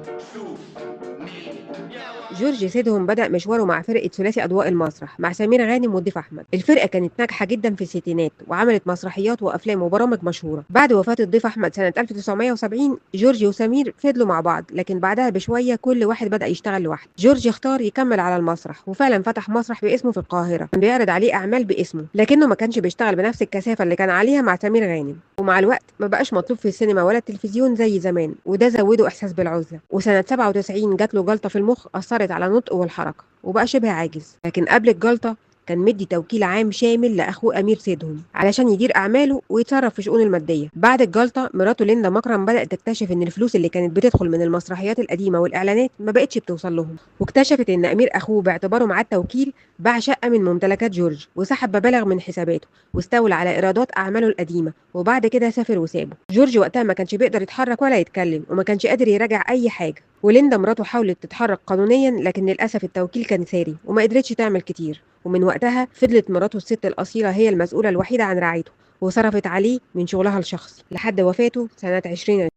شوف مين. جورج سيدهم بدأ مشواره مع فرقة ثلاثي أضواء المسرح مع سمير غانم والضيف أحمد. الفرقة كانت ناجحة جدا في الستينات وعملت مسرحيات وأفلام وبرامج مشهورة. بعد وفاة الضيف أحمد سنة 1970 جورج وسمير فضلوا مع بعض، لكن بعدها بشوية كل واحد بدأ يشتغل لوحده. جورج اختار يكمل على المسرح، وفعلا فتح مسرح باسمه في القاهرة، كان بيعرض عليه أعمال باسمه، لكنه ما كانش بيشتغل بنفس الكثافة اللي كان عليها مع سمير غانم. ومع الوقت ما بقاش مطلوب في السينما ولا التلفزيون زي زمان، وده زوده إحساس بالعزلة. وسنة 97 جات له جلطة في المخ أثرت على نطقه والحركة، وبقى شبه عاجز. لكن قبل الجلطة كان مدي توكيل عام شامل لأخوه أمير سيدهم علشان يدير أعماله ويتصرف في شؤونه المادية. بعد الجلطة مراته ليندا مكرم بدأت تكتشف إن الفلوس اللي كانت بتدخل من المسرحيات القديمة والإعلانات ما بقتش بتوصل لهم، واكتشفت إن أمير أخوه باعتباره معاه التوكيل باع شقة من ممتلكات جورج وسحب مبالغ من حساباته واستولى على إيرادات أعماله القديمة، وبعد كده سافر وسابه. جورج وقتها ما كانش بيقدر يتحرك ولا يتكلم، وما كانش قادر يراجع أي حاجة. وليندا مراته حاولت تتحرك قانونيا، لكن للأسف التوكيل كان ساري وما قدرتش تعمل كتير. ومن وقتها فضلت مراته الست الأصيلة هي المسؤولة الوحيدة عن رعايته، وصرفت عليه من شغلها الشخصي لحد وفاته سنة 2020.